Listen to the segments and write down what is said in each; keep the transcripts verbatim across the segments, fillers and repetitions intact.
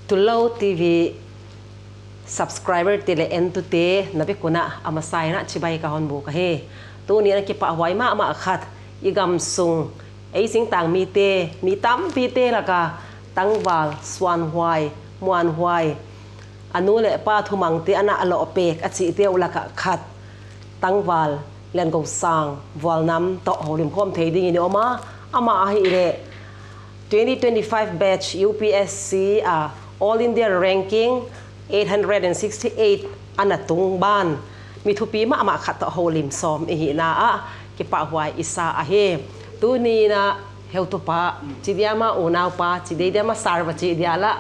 Tulou T V subscriber te leh entute na vek un a masa in chibai ka hon buk ahi. Tuni a kipahhuai mahmah khat, i gamsung ei singtang mite, mi tampite laka tangval suanhuai, muanhuai, a nu leh pa thumangte ana loh pek a chihte uh laka khat, tangval Liangosang Vualnam toh houlim khawm thei dingin i om a, amah ahihleh twenty twenty-five batch U P S C a All India ranking eight hundred and sixty-eight ana tung ban mi thupi mahmah khat toh houlim sawm i hihna ah kipahhuai i sa ahi. Tuni in a heutupa chi dia maw, unaupa chi dia maw, sir va chi dia la,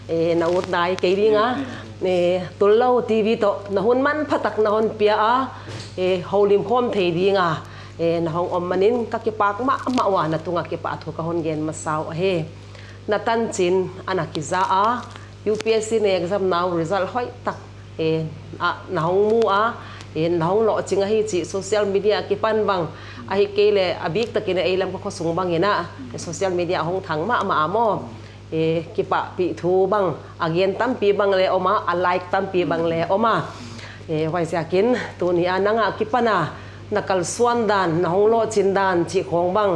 eh, na ut nai kei ding a, eh, Tulou T V toh na hun manpha tak na hon pia a, eh, houlim khawm thei ding a, eh, na hong om manin ka kipak mahmah ua, na tunga kipahthu ka hon gen masa uh ahi. Na tanchin ana kiza a, U P S C na exam nau result hoihtak, eh, a, na hong mu a, eh, na hong lohching ahi chih social media akipan bang, ahihkeileh a biktakin ei Lamka khosung bangin a, eh, social media hong thang mahmah a maw. Eh, kipahpih thu bang a gen tampi bang leng om a, a like tampi bang leng om a. Eh, huaiziakin tuni a nang akipan a na kalsuan dan, na hong lohchin dan chih khawng bang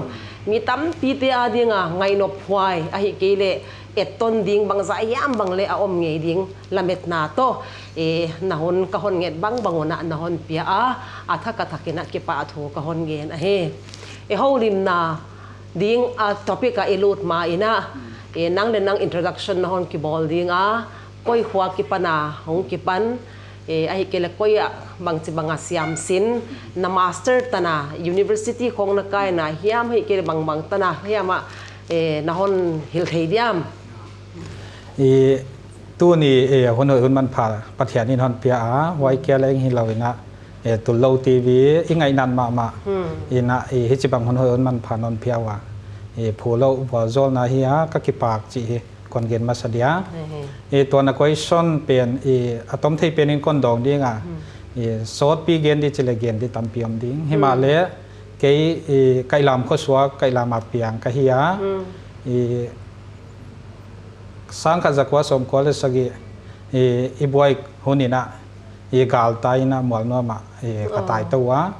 mi tampite adinga ngaihnophuai, ahihkeileh etton ding bangzah hiam bang leng a om ngei ding lametna toh, eh, na hun ka hon nget bangbang un a na hon pia a, a thak a thakin a kipahthu ka hon gen ahi. Eh, houlimna ding a topic a i lut ma in a, eh, nang leh nang introduction na hon kibawl ding a, koi khua kipan a hong kipan, eh, ahihkeileh koi ah bangchibang a siam sin, na master tan a university khawng na kai na hiam, ahihkeileh bangbang tan a hiam a, eh, na hon hilh thei diam? I tuni, eh, hun hoih hun manpha Pathian in hon pia a, huai kia leng hilou in a, eh, Tulou T V i ngaihna mahmah in a, eh, hichibang hun hoih hun manpha non pia ua, eh, phulou vualzawlna hi a ka kipak chih hi kon gen masa dia. Eh, tua na question pen, eh, a tomthei pen in kon dawng ding a, eh, sawtpi gen di chih leh gen di tampi om ding. Himahleh kei, eh, Kailam khosuak, Kailam a piang ka hi a, eh, sangkhat zakua sawmkua leh sagih, eh, i buai hun in a, eh, galtai in a Mualnuam ah, eh, ka tai tou a.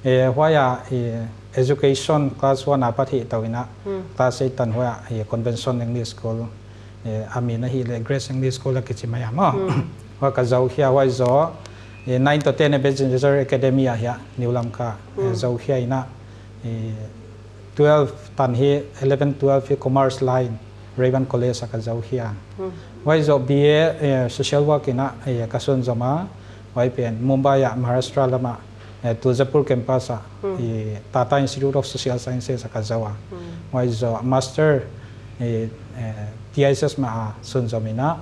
Eh, huai a, eh, education class one apat hih tou in a, class eight tan huai a, eh, Convention English School, eh, a min ahihleh Grace English School a kichi mai a maw. Huai ka zou khia, huai zoh, eh, nine to ten Ebenezer Academy a hi a, New Lamka, eh, zou khia in a, eh, twelve tan hi, eleven, twelve hi Commerce Line, Rayburn College a ka zou khia. Huai zoh B A, eh, Social Work in a, eh, ka sunzom a, huai pen Mumbai a, Maharashtra lam a, eh, Tuljapur campus a, eh, Tata Institute of Social Sciences a ka zou a. Huai zoh Master, eh, eh, T I S S ma a sunzom in a,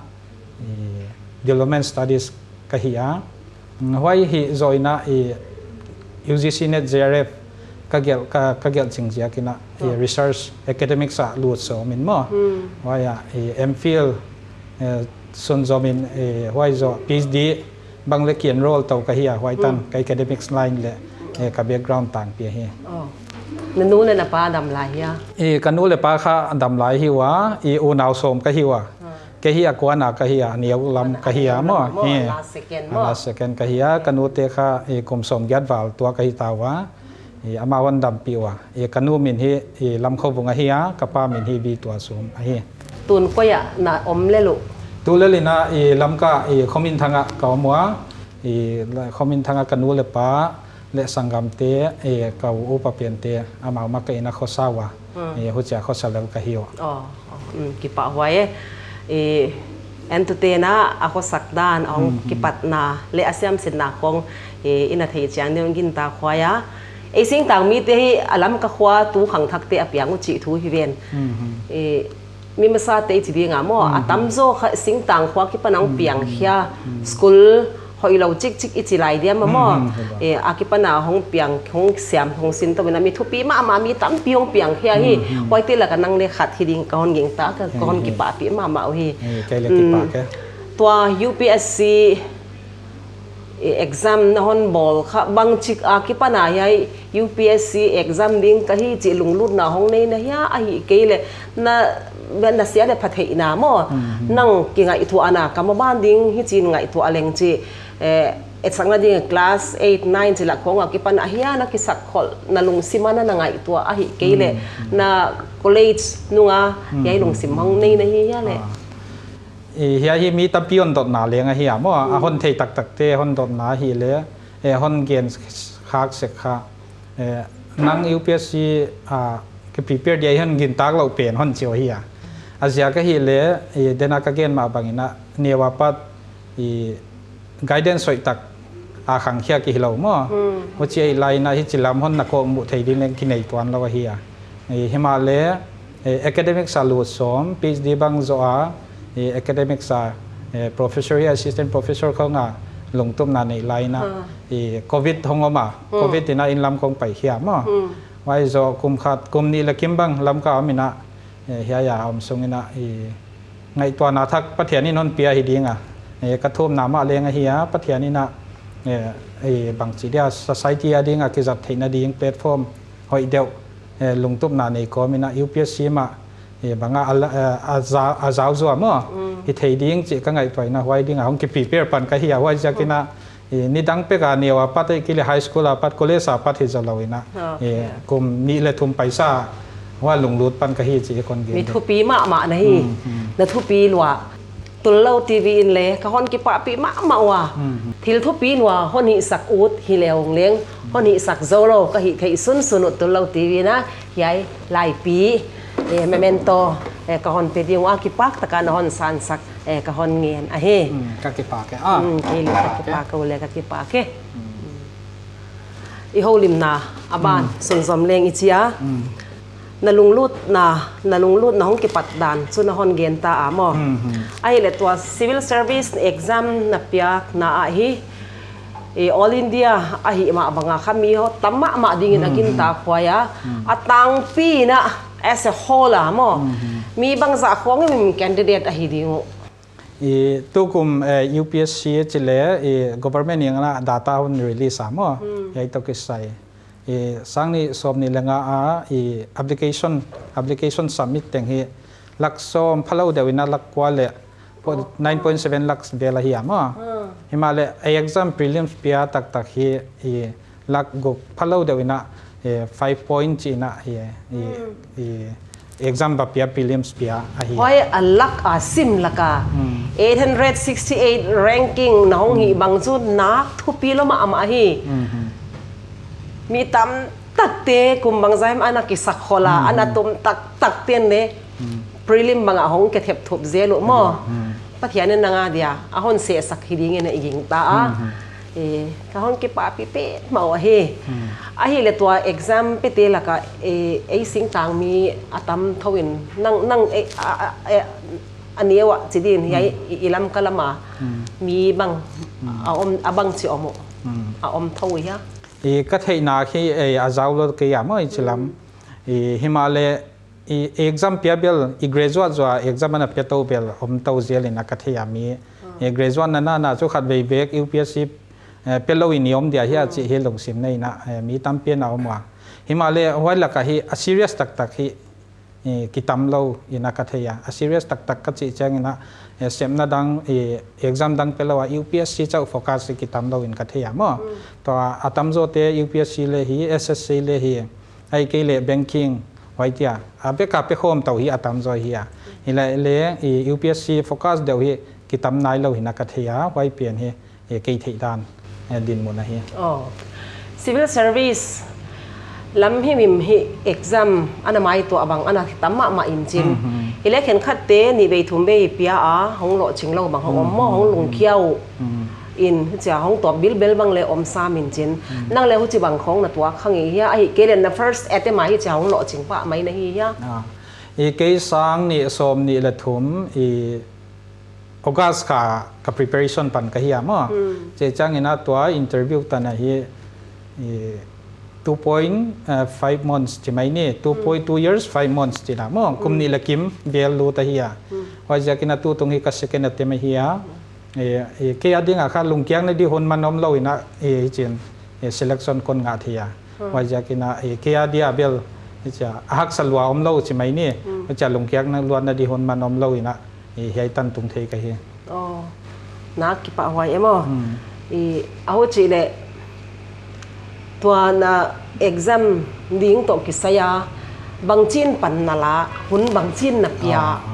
eh, Development Studies ka hi a. Mm, huai hi zoh in a, eh, U G C NET J R F ka gelh, ka, ka gelh ching ziak in a, eh, research academics a lut sawm in maw. Huai a, eh, M Phil, eh, sunzom in, eh, huai zoh P H D bang leng ki enroll tou ka hi a, huai tan ka academics line leh, eh, ka background tangpi ahi. Na nu leh na pa dam lai hia? Eh, ka nu leh pa kha dam lai hi ua, eh, unau sawm ka hi ua. Kei hi a kuana ka hi a, a neu lam ka hi a maw. Last second ka hi a, ka nute kha, eh, kum sawmgiat val tua ka hi ta ua. Eh, amah hon dampih ua. Eh, ka nu min hi, eh, Lamkhovung ahi a, ka pa min hi Vituasum ahi. Tun koi ah na om lel uh? Tulel in a, eh, Lamka, eh, Khominthang ah ka om ua. Eh, la-, Khominthang ah ka nu leh pa leh sanggamte, eh, ka u upa pente, amau mah ka in a khosa ua. Eh, huchia khosa lel ka hi uh. Oh, oh, mm, kipahhuai e. Eh, entertainer a khosak dan, a hong kipatna leh a siamsinna khawng, eh, i na theih chiang deuh in gintakhuai a. Ei singtang mite hi a Lamka khua tu khangthakte a piang uh chih thu hi ven. Eh, mi masate i chi ding a maw, a tamzaw kha singtang khua kipan a hong piang khia, school hoihlou chikchik i chi lai diam a maw. Eh, a kipan a hong piang, hong siam, hong sin tou in a mi thupi mahmah mi tampi hong piang khia hi. Huaite lak ah nang leng khat hi ding ka hon gingta, ka, ka hon kipahpih mahmah uhi. Eh, kei leng kipak e. Tua U P S C, eh, exam na hon bawl kha bangchik a kipan a hiai U P S C exam ding ka hi chih lunglutna hong nei na hia, ahihkeileh na Bel na sia le pha theihna maw. Nang kingaihtuahna ka maban ding hi chin ngaihtuah leng chi. Eh, etsakna ding class eight, nine chi lak khong a kipan a hia na kisak khol na lungsim a na na ngaihtuah ahi kei le na college nunga hiai lungsim hong nei na hi hia le. Ah. I, hiai hi mi tampi hon dotna leng ahi a maw, a hon thei taktak te hon dotna hi le, eh, hon gen khak sek kha. Eh, nang U P S C, ah, ki prepare dia hon gingta lou pen hon chi uh hi a. A ziak ahi le, i, dena ka gen mah bangin a, neu a pat, i, guidance hoihtak a khangkhia ki hilou maw. Huchi ahi lai in a hichi lam hon na kawkmuh thei ding leng ki nei tuan lou ahi a. I, himahle, eh, academics a lut sawm, P H D bang zoh a, eh, academics a, eh, professor hi assistant professor khong a lungtupna nei lai in a, eh, covid hong om a, covid in a inn lam khong pai khia maw. Huai zoh kum khat, kum nih le kim bang Lamka om in a, eh, hiai a om sung in a, eh, ngaihtuahna thak Pathian in hon pia hi ding a, eh, ka thumna mah leng ahi a, Pathian in a, eh, eh, bangchi dia society a ding a kizat theihna ding platform hoih deuh, eh, lungtupna nei kawm in a U P S C mah, eh, bang a, a la-, eh, a za-, a zau zuam maw. Hi thei ding chih ka ngaihtuah in a huai ding a hong ki prepare pan ka hi a huai ziak in a, eh, nidang pek a neu a pat, eh, kile high school a pat, college a pat hi zou lou in a, eh, kum nih le thum paisa huai lunglut pan ka hi chih kon gen. Mi thupi mahmah na hi, na thupi lua. Tullou T V in le ka hon kipahpih mahmah ua. Thil thupi nua hon hihsak ut hi leng leng, hon hihsak zou lou ka hih theih sunsun uh Tullou T V in a hiai laipi, eh, memento, eh, ka hon pe ding ua, kipak taka na hon sansak, eh, ka hon ngen ahi. Ka kipak e. Ah, kei le ka kipak e, u le ka kipak e. I houlimna a ban sunzom leng i chi a. Na lunglutna, na lunglutna hong kipat dan chu na hon gen ta a maw. Ahi le tua civil service exam na piakna a hi, eh, All India ahi mah bang a kha mi ho tam mahmah ding in a gintak huai a. A tangpi in a as a whole a maw. Mi bangzah khong in candidate ahi ding uh. I tukum, eh, U P S C chih le, i government in a data hon release a maw. Hiai toh kisai. I sang nih sawm nih le nga a, i application, application submit teng hi lak sawm phalou deuh in a lak kua le po-, nine point seven lakhs vel ahi a maw. Himahle, i exam prelims pia taktak hi, i lak guk phalou deuh in a, eh, five point chih in a, eh, eh, eh, exam va pia prelims pia ahi. Huai a lak a sim lak a. Eight hundred sixty-eight ranking na hong hi bang chu nak thupi lua mahmah hi. Mi tam takte kum bangzah hiam ana kisak khol a, ana tum taktak ten le prelim bang a hong kithep thup zel uh maw. Pathian in nang a dia a hon sehsak hi ding in a i gingta a. Eh, ka hon kipahpih petmah uh ahi. Ahi le tua exam pete lak a, eh, ei singtang mi a tam thou in nang, nang, eh, a, a, eh, a neu a chi din hiai i, i Lamka lam a mi bang a om, a bangchi om uh. A om thou hia. I ka theihna khi, eh, a zau lou kei a maw i chi lam. I himahle i exam pia bel, i graduate zoh a exam ana pia tou bel om tou zel in a ka thei a mi. I graduate na na na chu khatvei vek U P S C, eh, pe lou in i om dia hia chih hi lungsim nei in a, eh, mi tampi ana om ua. Himahle huai lak a hi a serious taktak hi, eh, kitam lou in a ka thei a. A serious taktak ka chih chiang in a, eh, sepna dang, eh, exam dang pe lou a U P S C chauh focus hi kitam lou in ka thei a maw. Tua a tamzaw te U P S C le hi, S S C le hi, ahihkeileh banking, huai tia. A bek a pe khawm tou hi a tamzaw hi a. Hilele, i U P S C focus deuh hi kitam nailou hi in a ka thei a, huai pen hi, eh, kei theih dan, eh, dinmun ahi. Oh. Civil service lam himhim hi exam ana maituah bang ana tam mahmah in chin. Hileh khenkhat te nih vei thum vei pia a, hong lohching lou bang hong om maw, hong lungkiau in, huchia hong tuak bilbel bang le om sam in chin. Nang le huchibang khong na tuak kha ngei hia, ahihkeileh na first attempt a hichia hong lohching pah mai na hi hia? Ah. I kei sang nih sawm nih le thum, i August kha ka preparation pan ka hi a maw. Chih chiang in a tua interview tan a hi, i two point five months chi mai ni, two point two years, five months chi na maw. Kum nih le kim vel lut ahi a. Huaiziak in a tutung hi ka second attempt ahi a. Eh, eh, kei a ding a kha lungkiakna di hun man om lou in a, eh, hichin, eh, selection kon ngah thei a. Huaiziak in a, eh, kei a dia bel, Hichia, a haksa lua omlou chi mai ni. Mm. Hichia lungkiakna luatna di hun man omlou in a, i hiai tan tung thei ka hi. Oh, nak kipahhuai e maw. Mm. I, a huchi leh, tua na exam ding toh kisai a, bangchin pan na la, hun bangchin na pia. Ah, ah.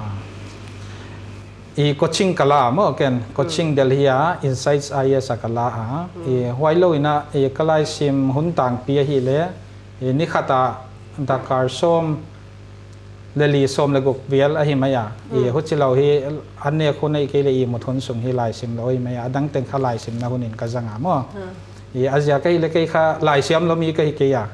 I coaching ka la maw ken, coaching Delhi a, Insights I A S a ka la a. I huailou in a, i ka laisim hun tangpi ahihleh, i ni khat a dakar sawm leh li, sawm leh guk vel ahi mai a. I huchilou hi, an nek hun ahihkeileh ihmut hun sung hi laisim lou hi mai a. Adang teng kha laisimna hun in ka zang a maw. I a ziak ahihleh kei kha laisiam lou mi ka hi kei a.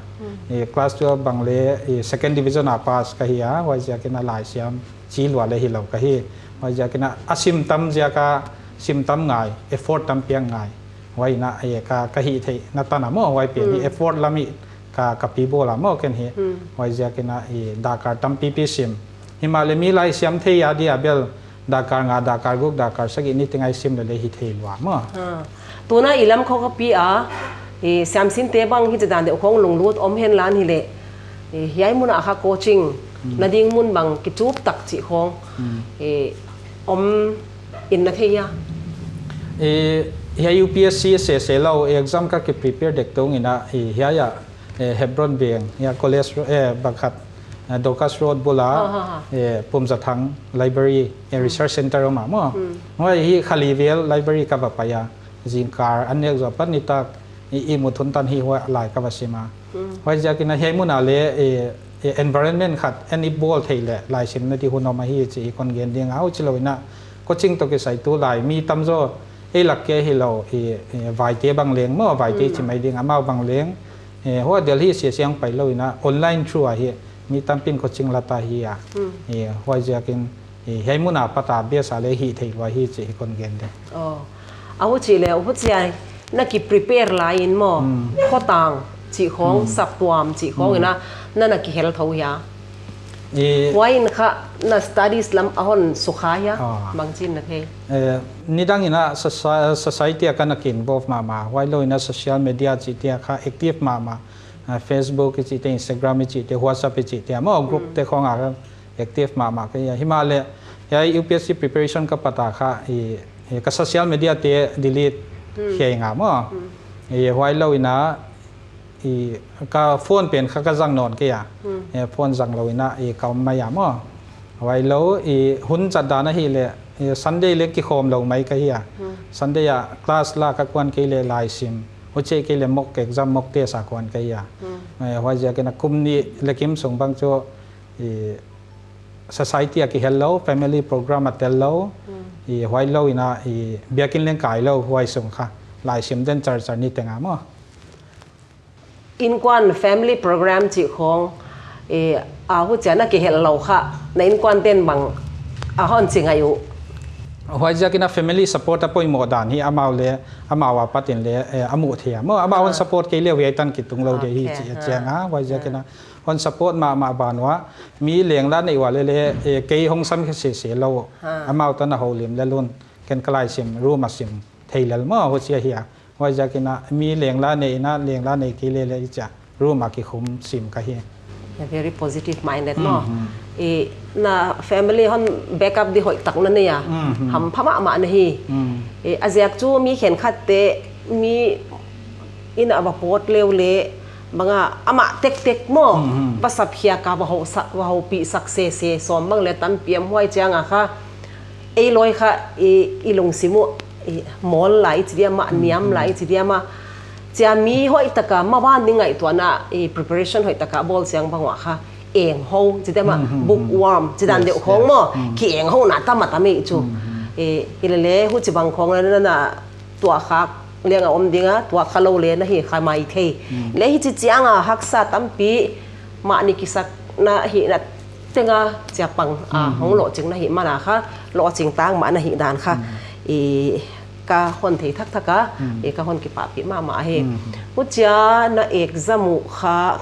I class twelve bang leh, i second division a pass ka hi a, huaiziak in a laisiam chi lua leh hilou ka hi. Huaiziak in a, a sim tam ziak a, sim tam ngai, effort tam piak ngai. Huai in a, e, ka, ka hihtheihna tan a maw, huai pen hi effort lam hi ka, ka pi bawl a maw ken hi. Huaiziak in a, i dakar tampipi sim. Himahleh mi laisiam thei a dia bel, dakar nga, dakar guk, dakar sagih ni teng a i sim leh leh hithei lua maw. Ah. Tuna i lam khawng ka pi a, i siamsinte bang hichidan deuh khawng lunglut om henla hileh, i hiai mun a kha coaching, na ding mun bang kichup tak chih khawng, i om in na thei a. I hiai U P S C sese lou, i exam ka ki prepare dek tung in a, i hiai a, eh, Hebron Veng, hiai college ro-, eh, bang khat, eh, Dorcas Road bul a, eh, Pumzathang Library, eh, Research Center om a maw. Huai hi kha li vel library ka va pai a, zingkar an nek zoh apat nitak, i, ihmut hun tan hi huai lai ka va sim a. Huaiziak in a hiai mun a leh, eh, eh, environment khat, en i bawl theih leh, laisimna di hun om ahi chih i kon gen ding a, huchilou in a, coaching toh kisai tulai, mi tamzaw, ei lak kia hilou, i, i vaite bang leng maw, vaite chi mai ding, amau bang leng, eh, huai Delhi sia siang pailou in a, online through a hi, mi tampin coaching la ta hi a. Eh, huaiziak in, eh, hiai mun a pat a base a leh hithei lua hi chih i kon gen ding. Oh. A huchi leh, huchia, na ki prepare lai in maw, khotang chih khawng, saptuam chih khawng in a, na na kihel thou hia. I huai in kha na studies lam a hon sukha hia, bangchin na thei. Eh, nidang in a soci-, society a ka na ki involve mahmah, huailou in a social media chihte a kha active mahmah, ah, Facebook i chihte, Instagram i chihte, WhatsApp i chihte, maw group te khawng a kha active mahmah ka hi a. Himahleh, hiai U P S C preparation ka pat a kha, i, i ka social media te delete hi ngal maw. I huailou in a, i ka phone pen kha ka zang nawn kei a. Eh, phone zang lou in a, i ka om mai a maw. Huailou, i hun zat dan ahihleh, i Sunday leh kikhawm lou mai ka hi a. Sunday a class la ka kuan kei leh laisim. Huchi kei leh mock exam, mock test a kuan ka hi a. Eh, huaiziak in a kum nih leh kim sung bang chu, i society a kihel lou, family program a tel lou, i huailou in a, i biakin leng kai lou, huai sung kha. Laisim den char char ni teng a maw. Innkuan family program chih khawng, eh, a huchia na kihel lou kha, na innkuan ten bang a hon chi ngai uh. Huaiziak in a family support a poimoh dan hi amau leh, amau a pat in leh, eh, a muh thei a maw. Amau hon support kei leh hiai tan kitung lou di hi chih a chiang a. Huaiziak in a hon support mahmah ban ua, mi leng la nei ua leh leh, eh, kei hong sam khe sese lou. Amau tan a houlim lel un, ken ka laisim, room a sim thei lel maw, huchia hi a. Huaiziak in a mi leng la nei in a, leng la nei kei leh leh i chia, room a kikhum sim ka hi. You're very positive minded, no? I na family hon backup di hoih tak na nei a. Hampha mahmah na hi. I a ziak chu mi khenkhat te mi in a va pawt leh leh bang a amah tektek maw. Va sap hiak a va hou sa-, va houpih sak sese sawm bang leh tampi om huai chiang a kha. Ei loi kha i, i lungsim uh, i mawl lai chi diam a, niam lai chi diam a. Chia mi hoih taka, maban ding ngaihtuahna, i preparation hoih taka bawl chiang bang ua kha. Eng hou, chi diam a, bookworm, chi dan deuh khawng maw. Ki eng hou na tam a tam i chu. I, i leh leh, huchibang khawng na, na, na, tuah khak leng a om ding a, tuah kha lou leh na hi kha maithei. Leh hichi chiang a haksa tampi, mahni kisakna hihna teng a chia pang a, hong lohching na hih man a kha, lohching tang mah na hih dan kha. I ka hon thei thakthak a, i ka hon kipahpih mahmah hi. Huchia na exam uh kha,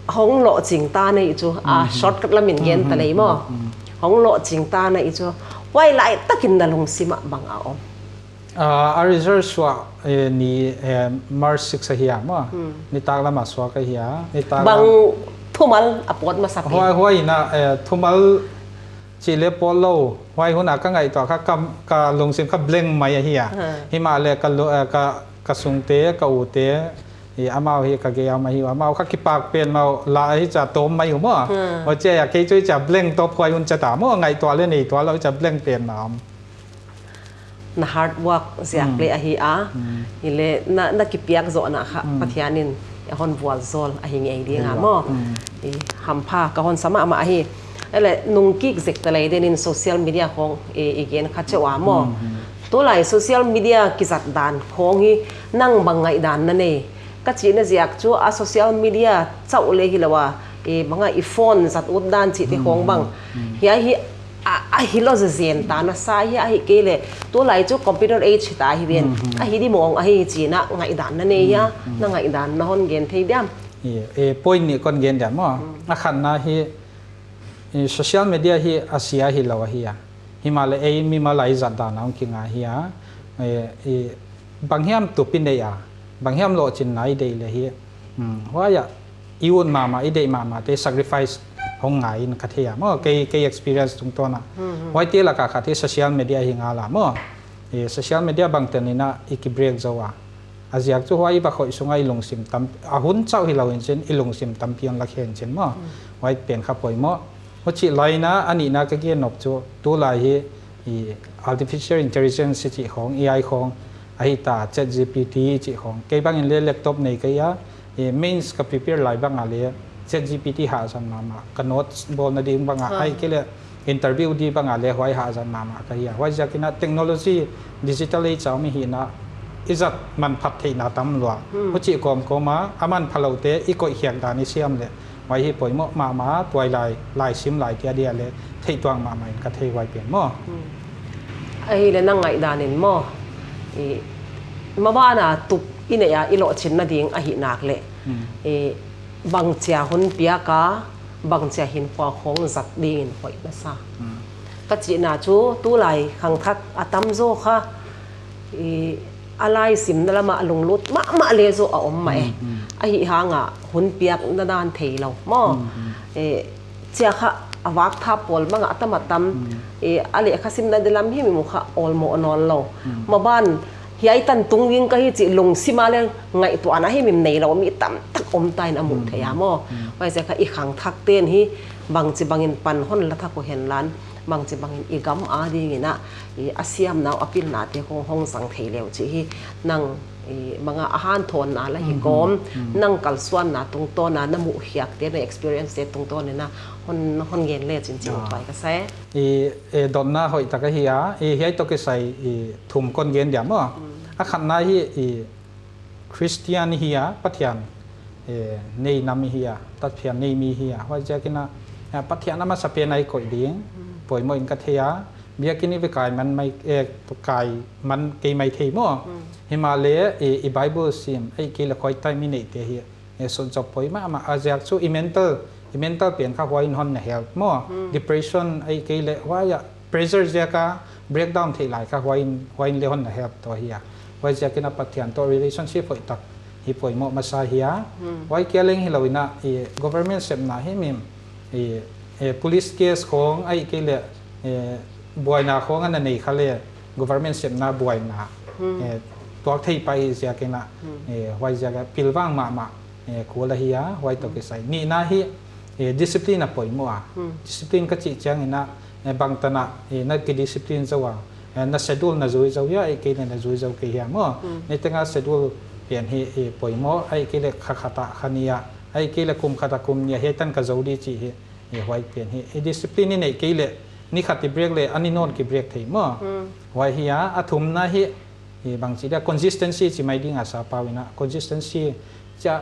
hong lohching ta na hi chu, a shortcut lam in gen ta lei maw. Hong lohching ta na hi chu, huai lai takin na lungsim ah bang a om. Ah, a result suah, eh, ni, eh, March six ahi a maw. Hmm. Nitak lam a suak ahi a. Nitak bang lam thumal a pawt masa pi. Huai, huai in a, eh, thumal chih leh pawt lou. Huai hun a ka ngaihtuah kha ka, ka lungsim kha blank mai ahi a. Ha. Himahleh ka lu-, eh, ka, ka sungte, ka ute, i amau hi ka gei a om ahi, amau kha kipak pen mah la hi chia tawm mai uh maw. Hmm. Huchia kei chu chia blank top huai hun chia ta maw, ngaihtuah leh nei tuanlou chia blank pen mah om. Na hard work ziak Hmm. leh ahi a, Hmm. i leh na, na kipiak zohna kha Hmm. Pathian in a hon vualzawl ahi ngei ding a Ahi maw. Hmm. I hampha ka hon sa mahmah ahi. Ei leh nung kik zek ta lei den in social media khong i, i gen kha chauh a maw. Hmm. Tulai social media kizat dan khong hi nang bang ngaihdan na nei. Ka chihna ziak chu a social media chauh leh hilou a, i bang a i phone zat ut dan chihte Hmm. khong bang. Hmm. Hiai hi a, a hilou zen ta na sa hi ahihkeileh. Tulai chu computer age ta hi ven. Hmm. A hi di mawng ahi chih na ngaihdan na nei a, Hmm. na ngaihdan na hon gen thei diam. I, eh, point nih kon gen diam maw. Hmm. A khatna hi, eh, social media hi a sia hilou ahi a. Himahleh ei mimal a i zat dan a hong kinga hi a. Eh, eh, bang hiam tup i nei a, bang hiam lohchinna i deih leh hi. Hmm, huai a, i ut mahmah, i deih mahmah te sacrifice hong ngai in ka thei a maw. Kei, kei experience tungtawn a. Hmm, hmm. Huaite lak a khat hi social media hi ngal a maw. Eh, social media bang tel in a i kibreak zou a. A ziak chu huai i va khoih sung a i lungsim tam, a hun chauh hilou in chin, i lungsim tampi hon la khen chin maw. Hmm. Huai pen kha poimoh. Huchih lai in a, a nihna ka gen nop chu, tulai hi, i artificial intelligence chih khong, A I khong, ahi ta, ChatGPT chih khong. Kei bang in leh laptop nei ka hi a, i mains ka prepare lai bang a leh, ChatGPT hahzat mahmah, ka notes bawlna ding bang a, Ha. ahihkeileh interview di bang a leh, huai hahzat mahmah ka hi a. Huai ziak in a technology, digital age a om i hihna, i zat manphat theihna tam lua. Hmm. Huchih kawmkawm a, a manpha lou te, i koih khiak dan i siam leh, huai hi poimoh mahmah, tuailai, laisim lai te a dia leh, theih tuak mahmah in ka thei huai pen maw. Hmm. Ahihleh na ngaihdan in maw. I, maban a tup i neih a i lohchinna ding ahih nak leh. Hmm. I, bangchia hun piak a, bangchia hinkhua khong zat ding in hoih na sa. Hmm. Ka chihna chu tulai khangthak a tamzaw kha. I, a laisimna lam a lunglut mahmah leh zaw a om mah e. Hmm, hmm. Ahihhang a hun piakna dan theilou maw. Hmm, hmm. I, chia kha a vak thap pawl bang a tam a tam. Hmm. I, a lehkha simna di lam himhim uh kha awlmoh nawnlou. Hmm. Maban hiai tan tung ding ka hi chih lungsim a leh ngaihtuahna himhim neilou mi tamtak om ta in a muh Hmm, theih a hmm, maw. hmm. Huaiziak a i khangthak ten hi bangchibang in pan hon la thak uh henla, bangchibang in i gam a ding in a, i a siamna uh a pilna te khong hong zang thei leh uh chih hi nang, i bang a a hanthawnna la hi Hmm, kawm, hmm, hmm. nang kalsuanna tungtawn a na muh khiak te na experience te tungtawn in a hon, hon gen leh chin chih Ah. tuai ka sa e. I, eh, dotna hoihtak ahi a, i hiai toh kisai, i thum kon gen diam maw. Hmm. A khatna hi, i Christian hi a, Pathian, eh, nei nam hi a, Pathian nei mi hi a. Huaiziak in a, eh, Pathian a masapen a i koih ding, Hmm. poimoh in ka thei a. Biakin i va kai man mai, eh, kai man kei mai thei maw. Hmm. Himahleh, i, i Bible sim, ahihkeileh quiet time i neih te hi, eh, sutzop poi mahmah. A ziak chu i mental, i mental pen kha huai in hon na help maw. Hmm. Depression, ahihkeileh huai a pressure ziak a breakdown theih lai kha huai in, huai in leh hon na help toh hi a. Huaiziak in a Pathian toh relationship hoihtak hi poimoh masa hi a. Hmm. Huai kia leng hilou in a, i government sepna himhim, i, eh, police case khong, ahihkeileh, eh, buaina khong ana nei kha leh government sepna buaina, Hmm. eh, tuak thei pah hi ziak in a, Hmm. eh, huaiziak a pilvang mahmah, eh, kul ahi a, huai toh Hmm. kisai. Nihna hi, eh, discipline a poimoh a. Hmm. Discipline ka chih chiang in a, eh, bangtan a, eh, na kidiscipline zou a, eh, na schedule na zui zou hia, ahihkeileh na zui zou kei hia maw. Hmm. Niteng a schedule pen hi, eh, poimoh, ahihkeileh kha khat a kha nih a, ahihkeileh kum khat a kum nih a, hiai tan ka zou di chih hi, eh, huai pen hi. Eh, discipline i neih kei leh, ni khat i break leh, a ni nawn ki break thei maw. Hmm. Huai hi a, a thumna hi, i bangchi dia consistency chi mai ding a sa pau in a, consistency chia,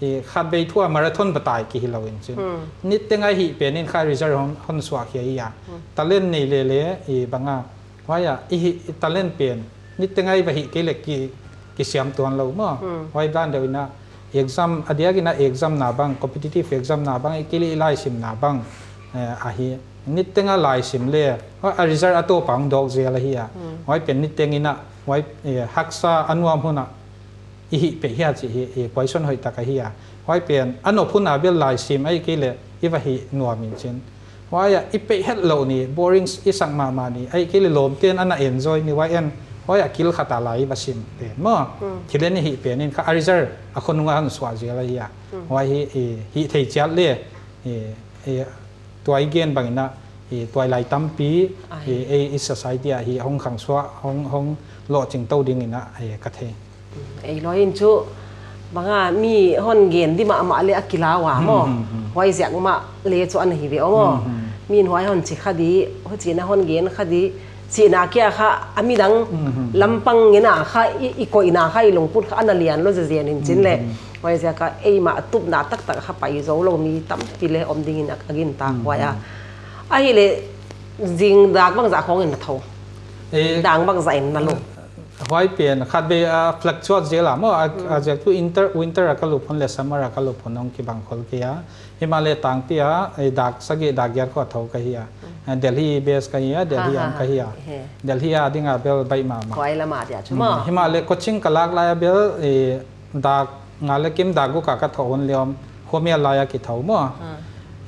i khatvei thu a marathon batai ki hilou in chin. Hmm. Niteng a hih pen in kha result hon, hon suak hi a. Hmm. Talent nei leh leh, i bang a, huai a, i hi, i talent pen, niteng a i va hih kei leh ki, kisiam tuanlou maw. Hmm. Huai dan deuh in a, exam, a diak in a exam na bang, competitive exam na bang, ahihkeileh i laisim na bang, eh, ahi. Niteng a laisim leh, huai a result a toh pang dok zel ahi a. Hmm. Huai pen niteng in a, Huai, eh, haksa a nuam hun a i hih peuh hia chih hi, eh, question hoihtak ahi a. Huai pen a nop hun a bel laisim ahihkeileh i va hih nuam in chin. Huai a i peih hetlou ni, boring i sak mahmah ni, ahihkeileh lawmte'n ana enjoy ni, huai in, huai a kil khat a lai i va sim pen maw. Hmm. Thil i hih pen in kha a result a khonung a hon suah zel ahi a. Hmm. Huai hi, eh, hih thei chiat leh, eh, eh, tua i gen bang in a, eh, tuailai tampi, Ai. eh, eh, i society ah hi hong khang suah, hong, hong lohching tou ding in a, eh, ka thei. Ei lou in chu, bang a mi hon gen di mahmah leh a kilau a maw. Hmm, hmm, hmm. Huai ziak mah leh chu ana hi ve aw maw. Hmm, hmm. Mi'n huai hon chi kha di, huchi'n a hon gen kha di, chihna kia kha, a midang Hmm, hmm, hmm. lampang ngen a kha, i, i koihna kha, i lungput kha, ana lian lou zezen in chin leh. Hmm, hmm. Huai ziak a, eimah tupna taktak kha pai zou lou mi tampi leh om ding in a, a gintak Hmm, huai a. hmm. Ahihleh, zing dak bangzah khong in na thou. Eh, Dak bangzah in na lou. Huai pen, khatvei a fluctuate zel a maw, a, Hmm. a ziak chu inter-, winter a ka lup hun leh summer a ka lup hun hong kibang khol kei a. Himahleh tangpi a, eh, dak sagih dak giat khong a thou ka hi a. Hmm. Eh, Delhi base ka hi a, Delhi Ha, ha, am ka ha. hi a. He. Delhi a ding a bel baih mahmah. Huai lam a dia chu Hmm. maw. Himahleh coaching ka lak lai a bel, eh, dak nga leh kim dak guk a ka thou hun leh om, khuamial lai a kithou maw. Hmm.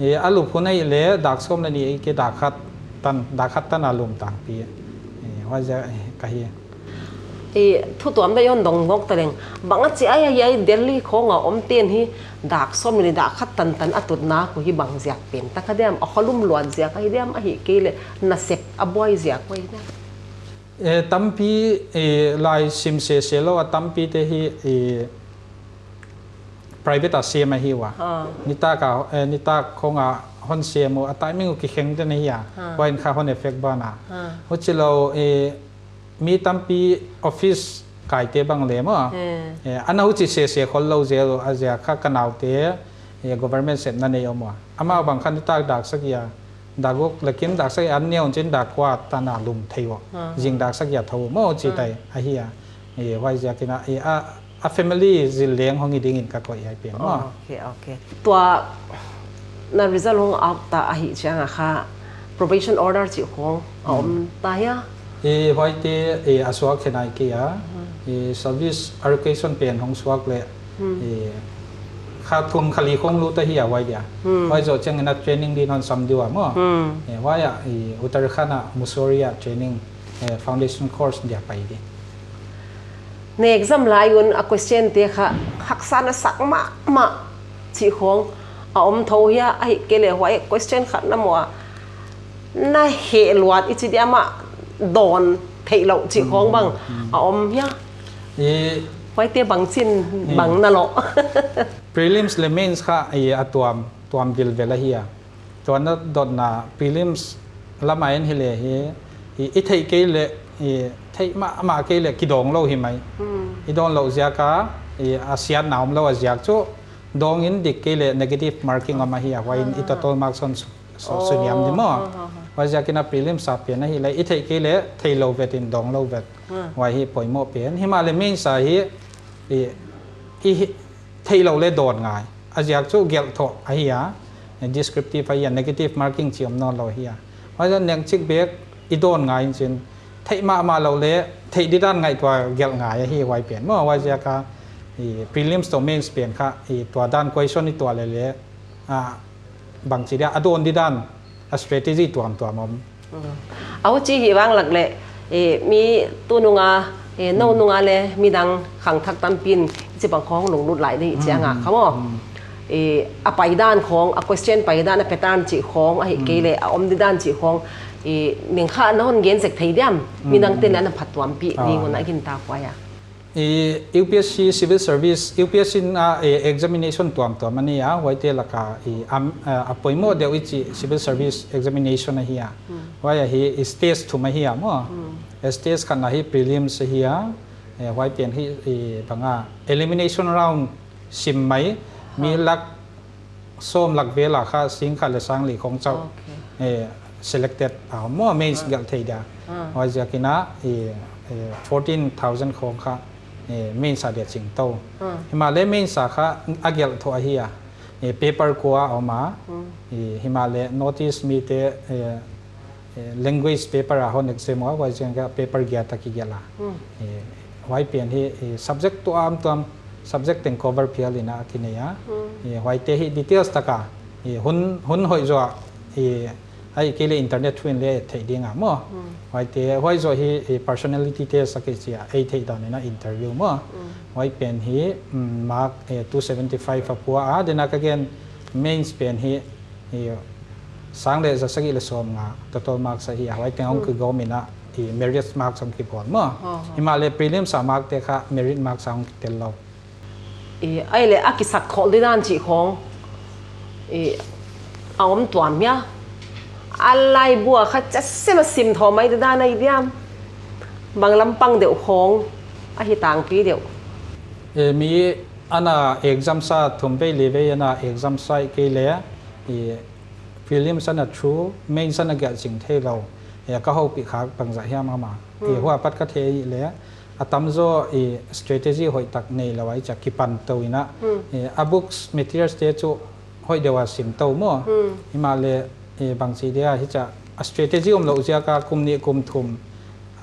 Eh, a lup hun ahihleh dak sawm leh nih ahihkeileh dak khat tan, dak khat tan a lum tangpi. Eh, huai ziak, eh, ka hi. Eh, thu tuam deuh hon dong gawk ta leng. Bang a chi ai, ai, ai, Delhi khong a omte'n hi dak sawm leh nih dak khat tantan a tutna uh hi bang ziak pen tak a diam, a kholum luat ziak ahi diam, ahihkeileh nasep a buai ziak uh ahi diam. Eh, tampi, eh, laisim sese lou a tampite hi, eh, private a sem ahi ua. Ha. Nitak a, eh, nitak khong a hon sem uh a timing uh kikheng den ahi a. Ha. Huai in kha hon effect ban a. Ha. Huchilou, eh, mi tampi office kaite bang leh maw. He. Eh, ana huchi sese khol lou zel uh a ziak kha ka naute, eh, government sepna nei om ua. Amau bang kha nitak dak sagih a, dak guk leh kim dak sagih a neu chin dak kua tan a lum thei ua. Aha. Zing dak sagih a thou maw chi Ah. tai ahi a. Eh, huai ziak in a, eh, a, a family zil leng hong hi ding in ka koih ai pen maw. Okay, okay. Tua na result hong out ta ahih chiang a kha probation order chih khong a Hmm. om ta hia? Eh, huaite, eh, a suak khe nai kei a. Hmm. Eh, service allocation pen hong suak leh Hmm. Eh, kha thum kha li khong lut ahi a huai dia. Hmm. Huai zoh chiang in a training din hon sam di ua maw. Hmm. Eh, huai a, eh, Uttarakhand a Mussoorie a training, eh, foundation course dia pai di. Na exam lai un a question te kha haksa na sak mahmah chih khong a om thou hia, ahihkeileh huai question khat na mu a na heh luat i chi diam a dawn theih louh chih khong Hmm. bang Hmm. a om hia. Eh, Huaite bang chin Hmm. bang na lou. Prelims leh mains kha, eh, a tuam, tuam vilvel ahi a. Tua na dotna prelims lam a en hileh hi, i, i theih kei leh, i theih mahmah kei leh kidong lou hi mai. Hmm. I dawn louh ziak a, i a siatna om lou a ziak chu, dong in dik kei leh negative marking om ahi a, huai in i Ah. total marks hon su-, su-, Oh, suniam di maw. Ha, ha, ha. Huai ziak in a prelims a pen ahihleh, i theih kei leh, theih lou vet in dong lou vet. Hmm. Huai hi poimoh pen. Himahleh mains a hi, i, i hi, theih lou leh dawn ngai. A ziak chu gelh thoh ahi a, descriptive ahi a, negative marking chih om nawn lou ahi a. Huai zan neng chik bek i dawn ngai in chin, theih mahmah lou leh, theih didan ngaihtuah gelh ngai ahi huai pen. Maw huai ziak a, i prelims toh mains pen kha, i tua dan question i tuah leh leh, a, bangchi dia, a dawn didan, a strategy tuamtuam om. Mm. A huchi hi vang lak leh, eh, mi tunung a, eh, nou Mm. nung a leh midang khangthak tampi'n hichibang khong lunglut lai di chiang a Mm, kha maw. mm. Eh, a paidan khong, a question paidan, a pattern chih khong, ahihkeileh, Mm. a om didan chih khong, eh, ning kha na hon gen zek thei diam, Mm, midangte'n mm. leh na phattuampih Ah. ding un a gintak huai a. I U P S C Civil Service, U P S C in a, eh, examination tuamtuam a nei a, huaite lak a, i, am, eh, a poimoh deuh i chih Civil Service Examination ahi a. Hmm. Huai ahi, i stage thum ahi a maw. Hmm. Eh, stage khatna hi prelims ahi a, eh, huai pen hi, i, bang a, elimination round sim mai, mi Ha. lak sawm lak vel a kha sing khat leh sang li khong chauh, Okay. eh, selected a om maw, mains Ah. gelh thei dia. Ah. Huai ziak in a, eh, eh, fourteen thousand khong kha, eh, mains a dia ching tou. Ah. Himahleh mains a kha a gelh thoh ahi a. Eh, paper kua a om a. Hmm. Eh, himahleh North East mite, eh, eh, language paper a hon exam ua, huai ziak a paper giat a kigelh a. Hmm. Eh, huai pen hi, eh, subject tuamtuam, subject teng cover phial in a kinei a. Hmm. Eh, huaite hi details taka, eh, hun, hun hoih zaw a, eh, ahihkeileh internet through in leng et theih ding a maw. Hmm. Huaite, huai zaw hi, eh, personality test a kichi a, ei theih dan in a interview maw. Hmm. Huai pen hi, mm, mark, eh, two seventy-five a pua a, then a ka gen mains pen hi, eh, sang leh za sagih leh sawmnga, total marks ahi a, huai teng hong Hmm. kigawm in a, eh, merit marks hong kibawl maw. Oh, oh. Himahleh prelims a mark te kha merit marks a hong kitel lou. Eh, ahihleh a kisak khol di dan chih khong, eh, a om tuam hia. A laibu a kha chasem a sim thou mai di dan ahi diam. Bang lampang deuh khong, ahi tangpi deuh. Eh, mi ana exam sa thum vei li vei ana exam sa ahihkeileh, eh, prelims ana through, mains ana gelh zing theilou. Eh, ka houpih kha bangzah hiam ama. Eh, Hmm. huai apat ka theih leh, a tamzaw, eh, strategy hoihtak neilou ahi chia kipan tou in a. Hmm. Eh, a books materials te chu hoih deuh a sim tou maw. Hmm. Himahleh, eh, bangchi dia hichia a strategy omlou ziak a kum nih kum thum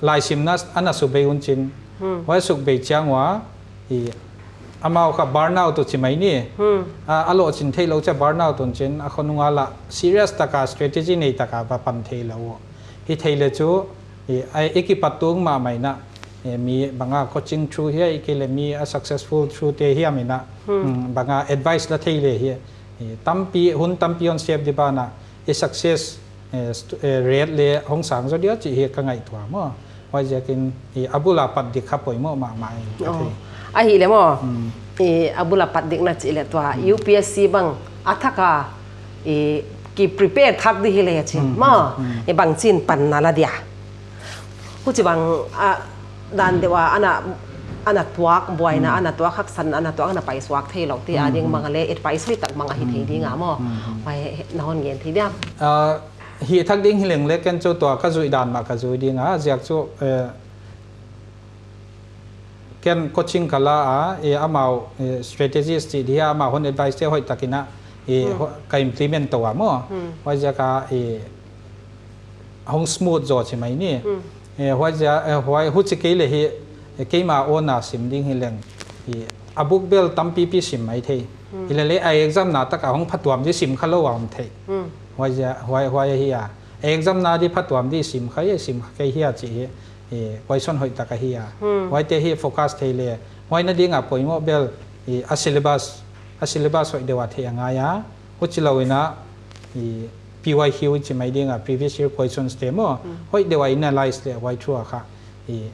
laisimna ana suk bei un chin. Hmm. Huai suk bei chiang ua, eh, amau kha burnout uh chi mai ni. Hmm. A, a lohching theilou chia burnout un chin, a khonung a lah serious taka strategy nei taka va pan theilou. Hi thei leh chu, eh, a, i kipat tung mahmah in a, eh, mi bang a coaching through hia, ahihkeileh mi a successful through te hiam in a, Hmm. mm, bang a advice la thei leh hi, eh, tampi, hun tampi hon sep di ban a, i success, eh, st-, eh, rate leng hong sang zaw dia chih hi ka ngaihtuah maw. Huaiziakin, eh, a bul a pat dik kha poimoh mahmah in ka Oh. thei. Ahihleh maw, Hmm. eh, a bul a pat dikna chih leh tua, Hmm. U P S C bang, a thak a, eh, ki prepare thak di hi leh chih Hmm, maw, hmm, hmm. eh, bangchin panna la dia. Huchibang, ah, dan deuh a, ana, ana tuak buaina, Hmm. ana tuak haksatna, ana tuak ana paisuak theilou te, Hmm, ading hmm. bang leng, advice hoihtak bang ahi thei Hmm, ding a maw. hmm, hmm. Huai na hon gen thei diam. Ah, hih thak ding hi leng leng ken chu tua ka zuih dan mah ka zui ding a, ziak chu, eh, ken coaching ka la a, eh, amau, eh, strategies chih dia, amau hon advice te hoihtak in a, eh, Hmm. ho-, ka implement tou a maw. Hmm. Huaiziak a, eh, hong smooth zaw chi mai ni. Hmm. Eh, huaiziak, eh, huai huchi kei leh hi, eh, keima own a sim ding hi leng, eh, a book bel tampipi sim mai thei. Hmm. Hilele a exam na tak a hong phatuam di sim kha lou a om thei. Hmm. Huaiziak, huai, huai ahi a. A exam na di phatuam di sim kha, eh, sim kha kei hia chih hi, eh, question hoihtak ahi a. Hmm. Huaite hi focus thei leh. Huai na ding a poimoh bel, eh, a syllabus, a syllabus hoih deuh a theih a ngai a. Huchilou in a, eh, P Y Q chi mai ding a, previous year questions te maw. Hmm. Hoih deuh a analyse leh huai through a kha. Eh,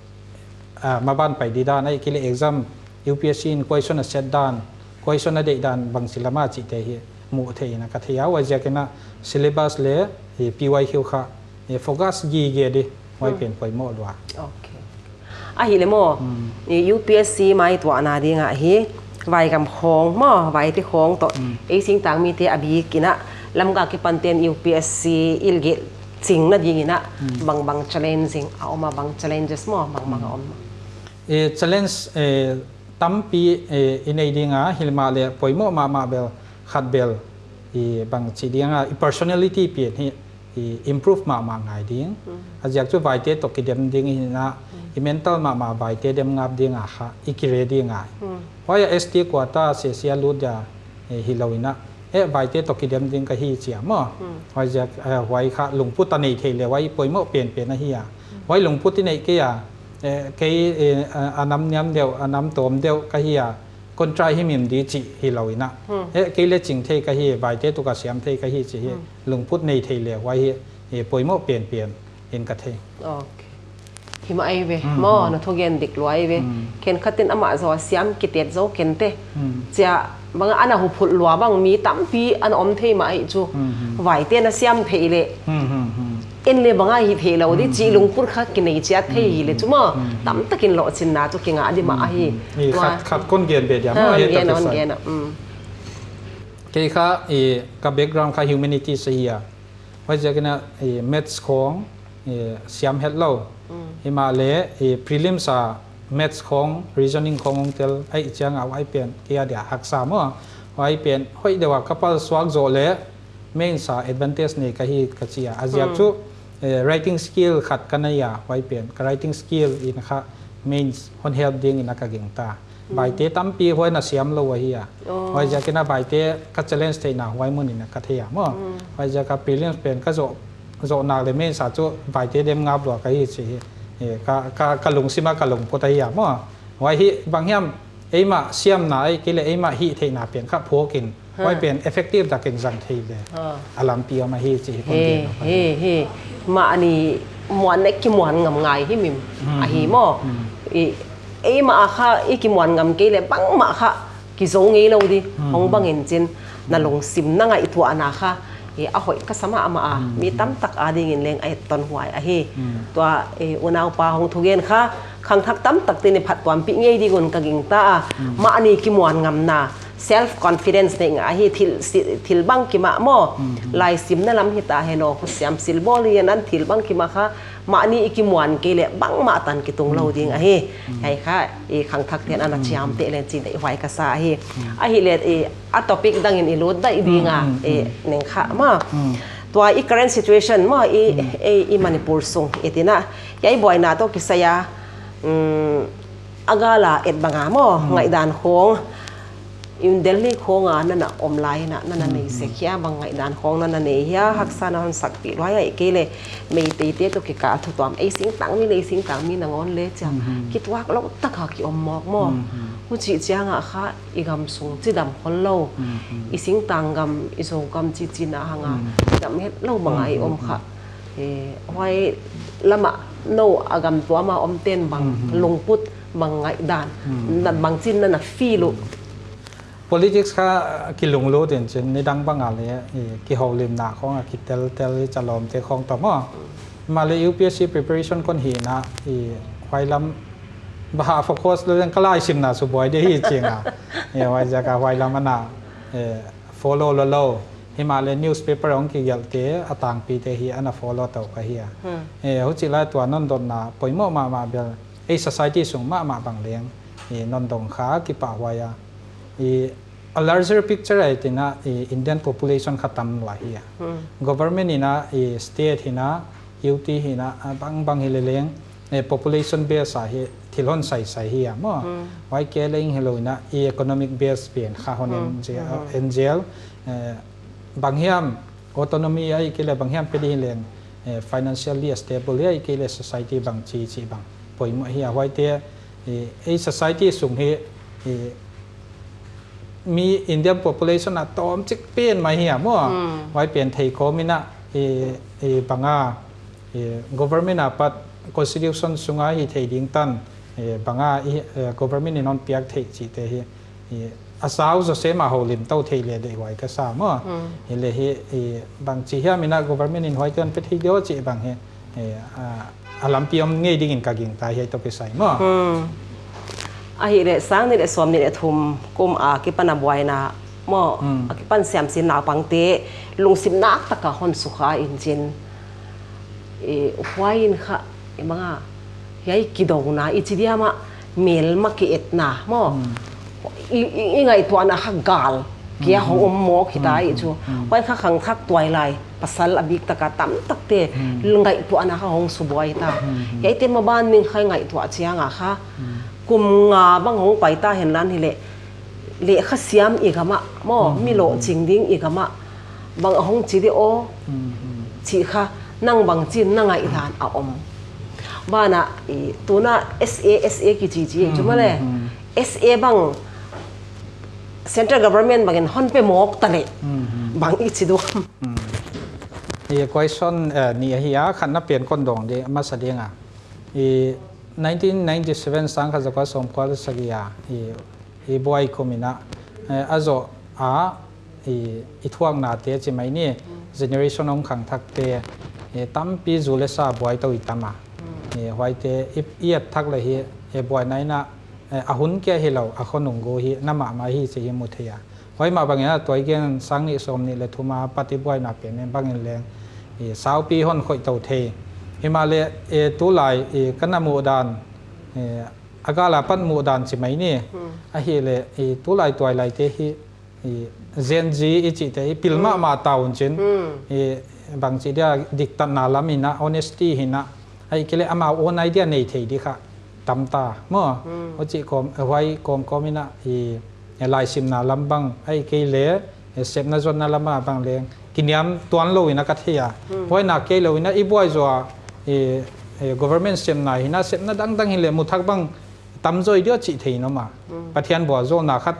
ah, maban pai di dan, ahihkeileh exam, U P S C in question a set dan, question a deih dan bangchi lam a chih te hi muh theih in a ka thei a, huaiziak in a syllabus leh, eh, P Y Q kha, eh, focus gige di, huai Hmm. pen poimoh lua. Okay. Ahihleh maw, Hmm. eh, U P S C maituahna ding a hi, vaigam khong maw, vaite khong toh, Hmm. ei singtang mite a bik in a, Lamka kipan ten U P S C i gelh chingna ding in a, Hmm. bangbang challenging a om a, bang challenges maw, bangbang a Hmm. om. Eh, challenge, eh, tampi, eh, i nei ding a, himahleh poimoh mahmah bel khat bel, eh, bangchi ding a, i personality pen hi, i improve mahmah ngai ding. Hmm. A ziak chu vaite toh kidem ding hi in a, Hmm. i mental mahmah vaite dem ngap ding a kha, i ki ready ngai. Hmm. Huai a S T quota seh sia lut dia, eh, hilou in a, eh, vaite toh kidem ding ka hi chia maw. Hmm. Huaiziak, eh, huai kha lungput a nei thei leh huai poimoh penpen ahi a. Hmm. Huai lungput i neih kei a, eh, kei, eh, a, a nam niam deuh, a nam tawm deuh ka hi a, contra himhim di chih hilou in a. Hmm. Eh, kei leng ching thei ka hi, vaite toh ka siam thei ka hi chih hi, Hmm. lungput nei thei leh huai hi, eh, poimoh penpen in ka thei. Okay. Hi mah ahi ve, Hmm, maw, hmm. na thugen dik lua ahi ve. Hmm. Khenkhat in amah zaw siam kitet zaw kei te. Hmm. Chia bang ana huphulh lua bang mi tampi ana om thei mah ahi chu. Hmm, hmm. Vaite na siam thei leh. Hmm, hmm, hmm. En leh bang a hi theilou di Hmm, chih hmm. lungput kha kinei chiat thei Hmm, hileh hmm. chu maw. Hmm, hmm. Tamtak in lohchinna chu kingah di mah Hmm, ahi. hmm. Eh, Tua- khat, khat kon gen be dia Ha, maw, hon eh, gen, tak hon sai. gen, hmm. Kei kha, eh, ka background kha humanities ahi a. Huaiziak in a, eh, maths khong, eh, siam hetlou. Mm. Himahleh, eh, prelims a maths khong, reasoning khong hong tel, ahih chiang a huai pen, kei a dia haksa maw. Huai pen, hoih deuh a ka pal suak zoh leh, mains a advantage nei ka hi ka chi a. A ziak Mm. chu, eh, writing skill khat ka nei a, huai pen ka writing skill in kha mains hon help ding in a ka gingta. Baite tampi huai na siam lou ahi a. Oh. Huaiziakin a baite ka challenge theihna huai mun in a ka thei a maw. Huaiziak a prelims pen ka zoh, zoh nak leh mains a chu baite dem ngap lua ka hi chih hi. Eh, ka, ka, ka lungsim a ka lungput ahi a maw. Huai hi bang hiam eimah siamna ahihkeileh eimah hihtheihna pen kha phawk in huai pen effective takin zang thei leh a lampi om ahi chih hi kon gen. He, he, he. Mahni muan leh kimuan ngam ngai himhim ahi maw. I, eimah a kha i kimuan ngam kei leh bangmah kha kizou ngei lou di. Hong bang in chin na lungsim na ngaihtuahna kha, i, a hoih ka sa mahmah a, mi tamtak adingin leng a etton huai ahi. Tua, i, unaupa hong thugen kha khangthak tamtak te'n i phattuampih ngei ding un ka gingta a. Mahni kimuan ngamna, self confidence neih ngai hi, thil si-, thil bangkim ah maw. Laisimna lam hita henla, khutsiam silbawl hi a, nan thil bangkim ah kha mahni i kimuan kei leh bangmah tan kitung lou ding ahi. Hiai kha i khangthak te'n ana chiamteh leng chih deihhuai ka sa ahi. Ahihleh i a topic dang in i lut daih ding a, i neng kha maw. Tua i current situation maw, i, i, i Manipur sung i tina. Hiai buaina toh kisai a, mm, a gal a et bang a maw, ngaihdan khawng, in Delhi khawng a na na om lai in a, na na nei sek hia, bang ngaihdan khawng na na nei hia, haksa na hon sakpih lua hia, ahihkeileh Meiteite toh kikal thu tuam, ei singtangmi leh ei singtangmi nangawn leh chia kituak lou tak a ki om mawk maw. Huchi chiang a kha i gam sung chidam khol lou. I singtang gam, i Zogam chi chihna hang a chidam het lou bang a i om kha. Eh, huai lam a nou a gamtuam a om te'n bang lungput, bang ngaihdan, na bangchi'n na na feel uh. Politics kha kilunglut in chin, nidang bang a leh, eh, kihoulimna khawng a kitel tel hi, chalawmte khawng toh maw. Mahleh U P S C preparation kon hihna, i, huai lam bang a focus lou leng ka laisimna subuai di hi ching a. Eh, huaiziak a huai lam ana, eh, follow lou lou. Himahleh newspaper hong kigelhte, a tangpite hi ana follow tou ka hi a. Eh, huchih lai tua non dotna poimoh mahmah bel, ei society sung mahmah bang leng, eh, non dong kha kipahhuai a. I, a larger picture a i tina, i, Indian population kha tam lua hi a. Government in a, i, state hi a, U T hi a, a, bang bang hi leleng, eh, population base a hi thil hon saisai hi a maw. Huai kei leng hilou in a, i, economic base pen kha hon en zel, en zel, eh, bang hiam autonomy ahihkeileh bang hiam pe di hileng, eh, financially stable hi ahihkeileh society bangchi chih bang poimoh hi a. Huaite, eh, ei society sung hi, eh, mi Indian population a tawmchik pen mai hi a maw. Huai pen thei khawm in a, eh, eh, bang a, eh, government apat constitution sung a hih theih ding tan, eh, bang a, eh, government in hon piak theih chihte hi, eh, a sau zaw sem a houlim tou theih leh deihhuai ka sa maw. Hileh hi, eh, bangchi hiam in a government in huaite hon pe thei diam chih bang hi, eh, a, a lampi om ngei ding in ka gingta hiai toh kisai maw. Ahihleh sang nih leh sawmnih leh thum kum a kipan a buaina maw, a kipan siamsin naupangte lungsim nak tak a hon sukha in chin. Eh, huai in kha, eh, bang a, hiai kidouna i chi diam a, melma ki etna maw. I, i, i ngaihtuahna kha gal kia hong om mawk hita i chu. Huai kha khangthak tuailai pasal a bik tak a tamtakte ngaihtuahna kha hong subuai ta. Hiaite maban ning kha ngaihtuah chiang a kha, kum nga bang hong pai ta henla hileh, lehkha siam i gam ah maw, mi lohching ding i gam ah bang a hong chi di aw, chih kha nang bangchi'n na ngaihdan a om. Banah, i, tuna S A, S A kichi chi chu mahleh, S A bang central government bangin hon pe mawk ta leh, bang i chi diam. I, question, eh, nih ahi a, khatna pen kon dong di masa ding a. I, nineteen ninety-seven, sangkhat zakua sawmkua leh sagih a, i, i buai kum in a, eh, a zoh a, i, i thuaknate chi mai ni, generation hong khangthakte, eh, tampi zu leh sa buai tou i tam a. Eh, huaite i, i et thak leh hi, eh, buaina in a, eh, a hun kia hilou, a khonung gou hi na mahmah hi chih hi mu thei a. Huai mah bangin a tua i gen sangnih sawmnih leh thum apat i buaina pen bangin leng, i, saupi hon khoih tou thei. Himahleh, eh, tulai, i, ka na muhdan, eh, a gal apat muhdan chi mai ni. Ahihleh, i, tulai tuailaite hi, i, Gen Z i chihte hi pil mahmah ta un chin. I, bangchi dia diktatna lam in a, honesty hi in a, ahihkeileh amau own idea nei thei di kha tam ta maw. Huchi kawm, huai kawmkawm in a, i, laisimna lam bang, ahihkeileh, eh, sepna zonna lam a bang leng kiniam tuan lou in a ka thei a. Huai nak kei lou in a i buai zaw a, eh, eh, government sepna hi in a, sepna dangdang hileh mu thak bang tam zaw di uh chih thei in om a. Pathian vualzawlna khat,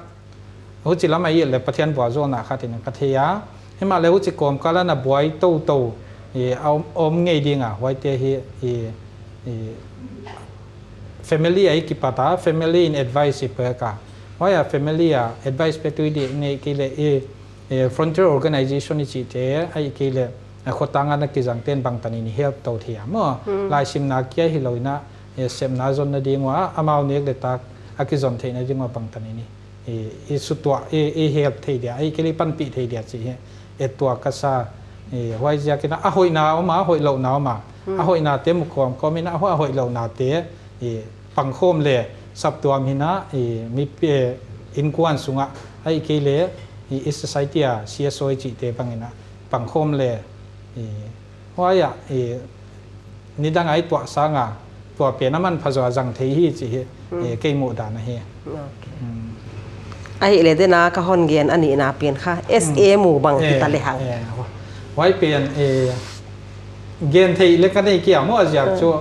huchi lam a i et leh Pathian vualzawlna khat in ka thei a. Himahleh huchi kawmkal a na buai toutou, eh, a om, om ngei ding a, huaite hi, eh, eh, family a i kipat a, family in advice i pek a. Huai a family a advice petu i di ngei kei leh i, eh, frontier organization i chihte, ahihkeileh, eh, khotang a na kizang ten bangtan in i help tou thei a maw. Laisimna kia hilou in a, eh, sepna zonna ding ua, amau nek leh tak a kizon theihna ding ua bangtan in i, i, i sutuah, i, i help thei dia, ahihkeileh i panpih thei dia chih hi. Ettuah ka sa, eh, huaiziak in a, a hoihna om a, a hoihlouhna om a. A hoihnate mu kawmkawm in a, a hoihlouhnate, eh, pangkhawm leh saptuam hi in a, eh, mi, eh, innkuan sung a, ahihkeileh, eh, i society a C S O i chihte bang in a, pangkhawm leh, eh, huai a, eh, nidang a i tuah sang a, tua pen a manpha zaw a zang thei hi chih hi, eh, kei muhdan ahi. Ahihleh den a ka hon gen a nihna pen kha, S A mu bang hita lehang. Eh, huai pen, eh, gen theih leh ka nei kia maw, a ziak chu,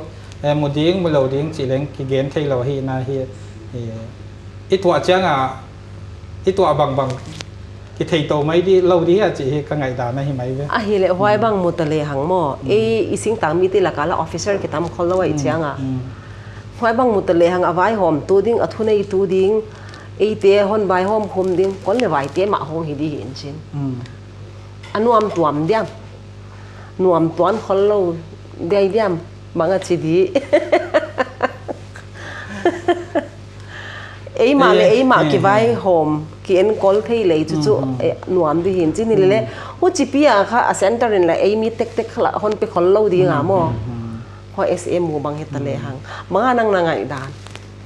eh, mu ding, mu lou ding chih leng kigen theilou hi in a hi, eh, i tuah chiang a, i tuah bangbang kitheitou mai di, lou di hia chih hi ka ngaihdan ahi mai ve. Ahihleh huai bang mu ta lehang maw. Ei, i singtang mite lak a la officer kitam khollou ahih chiang a. Huai bang mu ta lehang a vaihawmtu ding, a thuneitu ding, eite hon vaihawm khum ding, kol leh vaite mah hong hi di hi in chin. A nuam tuam diam. Nuam tuan khollou diai diam. Bang a chi di. Eimah leh eimah kivaihawm, kienkol thei lei chu chu, eh, nuam di hi in chin hileh. Huchi pi a kha a center in leh ei mi tektek kha la hon pe khollou ding a maw. Huai S A mu bang hita lehang. Bang a nang na ngaihdan.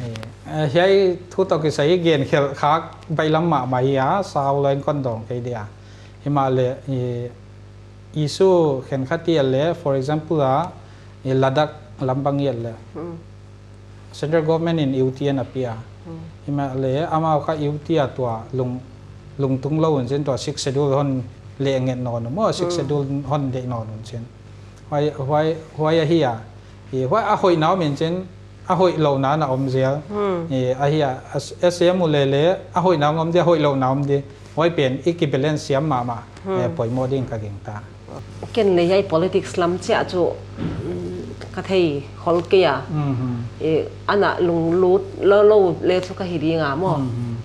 Eh, eh, hiai thu toh kisai gen khel khak bailam mahmah hi a, sau lou in kon dawng kei dia. Himahleh, eh, issue khenkhat i et leh, for example a, eh, Ladakh lam bang i et leh. Central government in U T N a pia. Himahleh, amau kha U T a tua lung, lungtung lou un chin tua Sixth Schedule hon leh nget nawn un maw, Sixth Schedule hon deih nawn un chin. Huai, huai, huai ahi a. I huai a hoihna om in chin, a hoihlouhna na om zel. I ahi a, S-, S A mu leh leh, a hoihna om di, a hoihlouhna om di. Huai pen, i kibalance siam mahmah, eh, poimoh ding ka gingta. Ken leh hiai politics lam chiah chu, mm, ka thei khol kei a. Eh, ana lunglut lou lou leh chu ka hi ding a maw.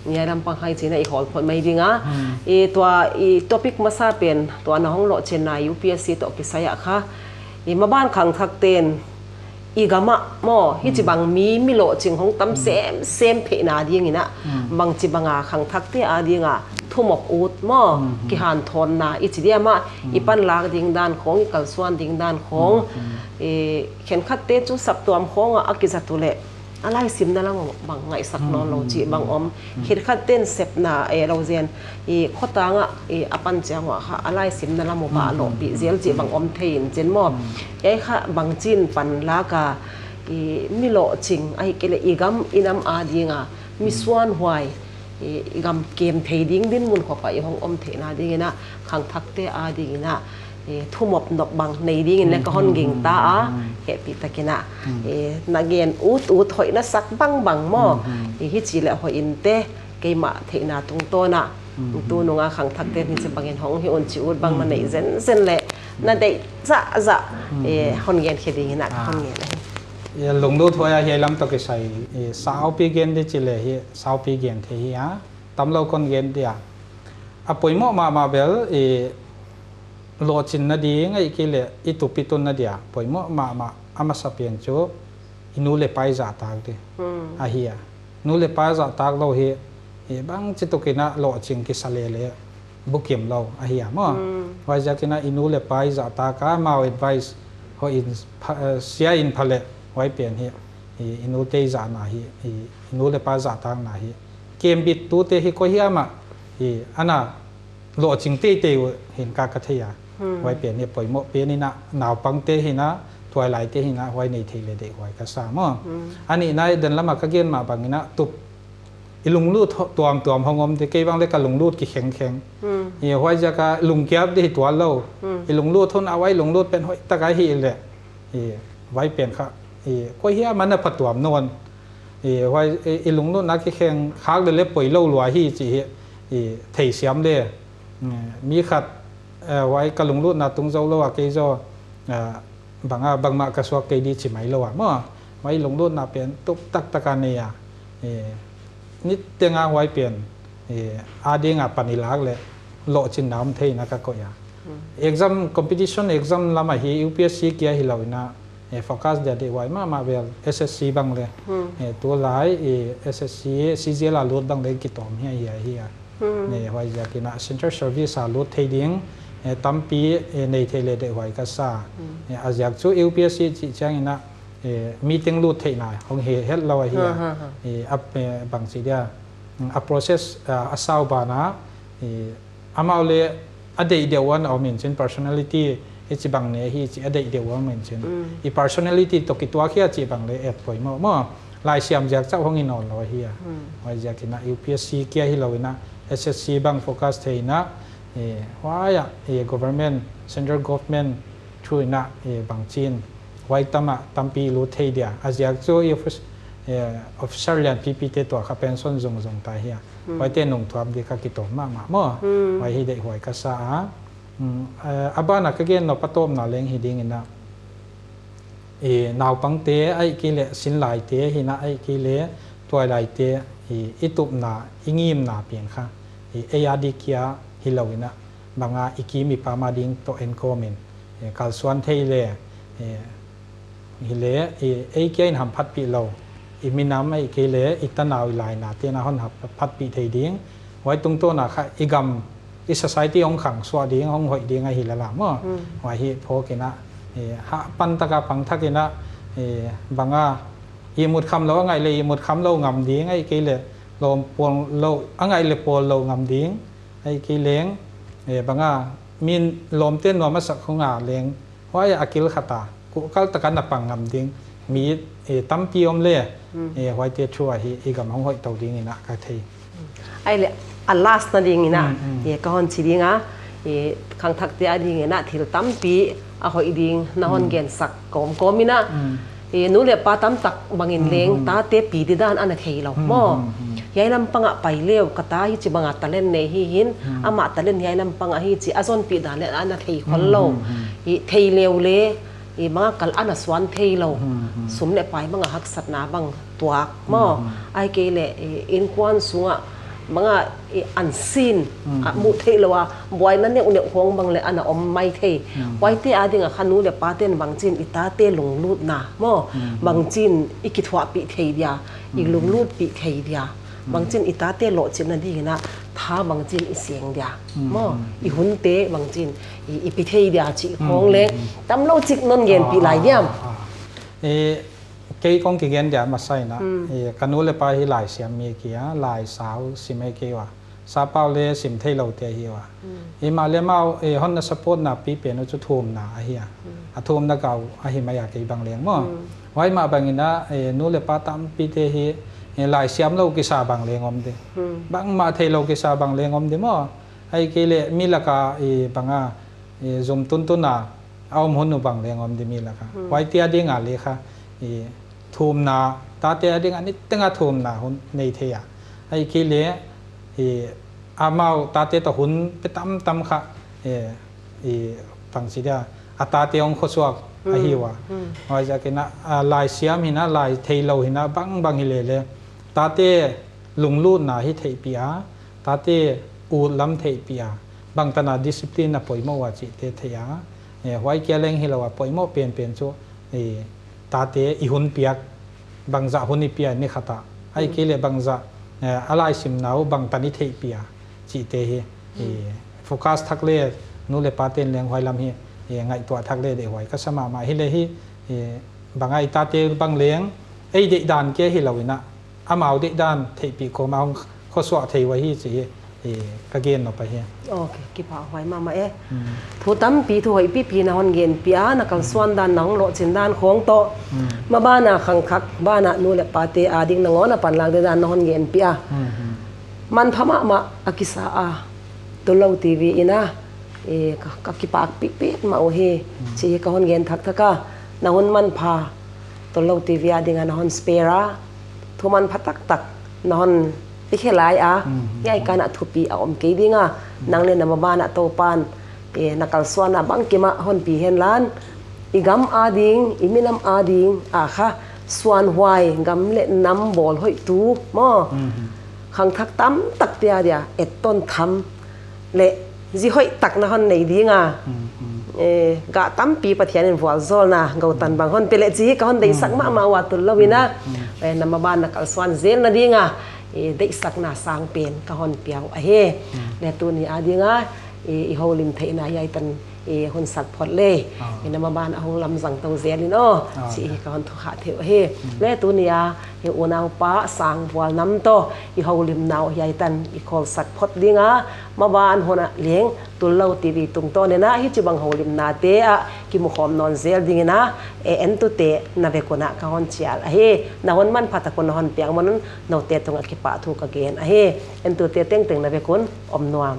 Hiai lam pang hai chihna i khawl phot mai ding a. Eh, tua i topic masa pen, tua na hong lohchinna U P S C toh kisai a kha. I maban khangthak ten, i gam ah maw, hichibang mi, mi lohching hong tam semsem theihna ding in a, bangchibang a khangthakte a ding a, thumop ut maw, kihanthawnna, i chi diam a, i panlak ding dan khawng, i kalsuan ding dan khawng, eh, khenkhatte chu saptuam khawng a, a kizat uleh, a laisimna lam bang ngaihsak nawn lou chih bang om. Khenkhat ten sepna, eh, lou zen, i khotang a, i a pan chiang ua kha, a laisimna lam uah a lohpih zel chih bang om thei in chin maw. Ei kha bangchin panlak a, i mi lohching, ahihkeileh i gam i nam a ding a, mi suanhuai, i, i gam kem thei ding dinmun khop a i hong om theihna ding in a, khangthakte a ding in a, eh, thumop nop bang nei ding in leh ka hon gingta a, hehpihtak in a, eh, na gen utut hoih na sak bangbang maw, eh, hichi leh hoih in te, keimah theihna tungtawn a, tunung a khangthakte hichibang in hong hi un chi ut bang na neih zenzen leh, na deih zahzah, eh, hon gen khe ding in a, hon gen ahi. Eh, lunglut huai a hiai lam toh kisai, eh, saupi gen di chi leh hi, saupi gen thei hi a, tamlou kon gen dia. A poimoh mahmah bel, i lohchinna ding, ahihkeileh i tup i tunna dia poimoh mahmah a masa pen chu i nu leh pa i zahtak di. Ahi a. Nu leh pa zahtak lou hi, i bangchituk in a lohching kisa leh leh bukim lou ahi a maw. Huaiziak in a i nu leh pa i zahtak a, amau advice hoih in pha-, eh, sia in pha leh huai pen hi, i, i nute i zahna hi, i, i nu leh pa zahtakna hi. Kembittute hi koi hiam a, i, ana lohching teitei uh hi'n ka, ka thei a. Huai pen hi poimoh pen in a, naupangte hi in a, tuailaite hi in a, huai nei thei leh deihhuai ka sa maw. A nihna, den lam a ka gen mah bang in a, tup i lunglut tuamtuam hong om di, kei bang leh ka lunglut kikhengkheng. I huaiziak a lungkiat di hi tuan lou. I lunglut hun a huai lunglut pen hoihtak a hih leh, i huai pen kha, i koi hiam a na phatuam nawn. I huai, i, i lunglutna kikheng khak leh leh poi lou lua hi chih hi, i theisiam leh, mm, mi khat, eh, huai ka lunglutna tung zou lou a kei zaw, eh, bang a, bangmah ka suak kei di chi mai lou a maw. Huai lunglutna pen tup taktak a nei a. Eh, niteng a huai pen, eh, a ding a pan i lak leh lohchinna om thei in a ka koih a. Exam, competition exam lam a hi U P S C kia hilou in a, eh, focus dia deihhuai mahmah vel S S C bang leh. Eh, tulai, eh, S S C, C G L a lut bang leh kitawm hi a, hi a, hi a. Eh, huaiziak in a central service a lut thei ding, eh, tampi, eh, nei thei leh deihhuai ka sa. Eh, a ziak chu U P S C chih chiang in a, eh, meeting lut theihna hong hi hetlou a hi a. Eh, ap, eh, bangchi dia, mm, a process, ah, a sau ban a, eh, amau leh a deih deuh a om in chin, personality, hichibang nei hi chih a deih deuh a om in chin. I personality toh kituak hi a chih bang leh et poimoh maw. Laisiam ziak chauh hong hi nawn lou hi a. Huaiziak in a U P S C kia hilou in a S S C bang focus thei in a, eh, huai a, eh, government, central government through in a, eh, bangchin huai tam a tampi lut thei dia. A ziak chu i office, eh, officer lianpipi te tuh kha pension zungzung ta hi a. Huaite nungthuap di kha kitawm mahmah maw. Huai hi deihhuai ka sa a. Mm, eh, a ban a ka gen nop a tawpna leng hi ding in a, i naupangte ahihkeileh sinlaite hi in a, ahihkeileh tuailaite, i, i tupna, i ngimna pen kha, i, ei a di kia hilou in a, bang a i kim i pam a ding toh enkawm in, i, kalsuan thei leh, i, hi leh, i, ei kia in hamphatpih lou, i minam ahihkeileh i tanau i lainate in a hon hamphatpih thei ding. Huai tungtawn a kha i gam, i society hong khang suak ding, hong hoih ding ahi leh lam maw. Huai hi phawk in a, eh, hahpan tak a pang thak in a, eh, bang a, ihmut kham lou a ngaih leh ihmut kham lou ngam ding, ahihkeileh lawm pawl lou a ngaih leh pawl lou ngam ding, ahihkeileh, eh, bang a, min lawmte nuam a sak khong a leng, huai a kil khat a, kuhkal tak a na pang ngam ding mi, eh, tampi om leh, eh, huaite through a hi i gam hong hoih tou ding in a ka thei. Ahihleh, a last na ding in a, eh, ka hon chi ding a, eh, khangthakte a ding in a thil tampi a hoih ding na hon gensak kawmkawm in a, eh, nu leh pa tamtak bang in leng tate pi di dan ana thei lou maw. Hiai lampang a pai leh ka ta hichibang a talent nei hi in, amah talent hiai lampang a hi chih a zonpih dan leh ana thei khol lou. I thei leh leh, i bang a kal ana suan thei lou. Sum leh pai bang a haksatna bang tuak maw. Ahihkeileh, i, innkuan sung a bang a, i, unseen, a muh theih lou a, buaina neuhneuh khong bang leh ana om maithei. Huaite a ding a kha nu leh pate'n bangchin i tate lunglutna maw. Bangchin i kithuahpih thei dia, i lunglutpih thei dia. Bangchin i tate lohchinna ding in a tha bangchin i seng dia. Maw, i hunte bangchin i, i pi thei dia chih khong leh, tamlou chik non genpih lai diam. Eh, kei kong kigen dia masa in a, eh, ka nu leh pa hi laisiam mi kia, laisau sim ei kei ua. Sappau leh sim theiloute ahi ua. Himahleh amau, eh, hon na support na pi pen uh chu thumna ahi a. A thumna kau ahi mai a kei bang leng maw. Huai mah bang in a, eh, nu leh pa tampite hi, eh, laisiam lou kisa bang leng om di. Bangmah theilou kisa bang leng om di maw. Ahihkeileh mi lak a, eh, bang a, eh, zum tuntun a, a om hun uh bang leng om di mi lak a. Huaite a ding a leh kha, i thumna, tate a ding a niteng a thumna hun nei thei a. Ahihkeileh, i amau tate toh hun pe tamtam kha, eh, i bangchi dia, a tate hong khosuak ahi ua. Huaiziak in a, a laisiam hi in a, lai theilou hi in a, bangbang hi leh leh. Tate lunglutna hi theihpih a, tate ut lam theihpih a, bangtan a discipline a poimoh ua chihte thei a, eh, huai kia leng hilou a poimoh penpen chu, eh, tate i hun piak, bangzah hun i pia ni khat a, ahihkeileh bangzah, eh, a laisimna uh bangtan i theihpih a chihte hi, eh, focus thak leh nu leh pate'n leng huai lam hi, eh, ngaihtuah thak leh deihhuai ka sa mahmah hi leh hi, eh, bang a i tate bang leng, ei deihdan kia hilou in a, amau deihdan theihpih kawm a hong khosuak thei ua hi chih hi, Eh, ka gen nop ahi. Ok, kipahhuai mahmah e. Hmm. Thu tampi, thu hoih pipi na hon genpih a, na kalsuan dan, na hong lohchin dan khong toh. Hmm. Maban a khangthak ban a nu leh pate ading nangawn a panlak ding dan na hon genpih a. Hmm, hmm. Manpha mahmah a kisa a. Tullou T V in a, eh, ka, ka kipahpih mahmah uhi. Hmm. Chih ka hon gen thakthak a. Na hun manpha. Tullou T V ading a na hon spare a. Thu manpha taktak na hon piak lai a. Hmm. Hiai kan a thupi a om kei ding a. Hmm. Nang leh na maban a Toupan, eh, na kalsuan a bangkim a hon pi henla, i gam ading, i minam ading a kha suanhuai, gam leh nam bawl hoihtu maw. Hmm. Khangthak tamtakte adia etton tham leh zi hoihtak na hon nei ding a. Hmm, hmm. Eh, gah tampi Pathian in vualzawlna, gou tan bang hon pe leh chih ka hon deihsak mahmah ua Tullou in a. Hmm, hmm. Eh, na maban na kalsuan zelna ding a, eh, deihsakna sangpen ka hon piak uhi. Hmm. Leh tuni ading a, eh, i houlim theihna hiai tan, eh, hun sak phot leh. Ah. Eh, na maban a hong lamzang tou zel in aw. Ah, chih ka hon thukhak thei uhi. Hmm. Leh tuni a, eh, unaupa Sangvual nam toh i houlimna uh hiai tan i khol sak phot ding a, maban hun a leng Tullou T V tungtawn in a hichibang houlimnate ah kimukhawm nawn zel ding in a, eh, entute na vek un a ka hon chial ahi. Na hun manpha tak un na hon piak man un noute tung a kipahthu ka gen ahi. Entute tengteng na vek un om nuam.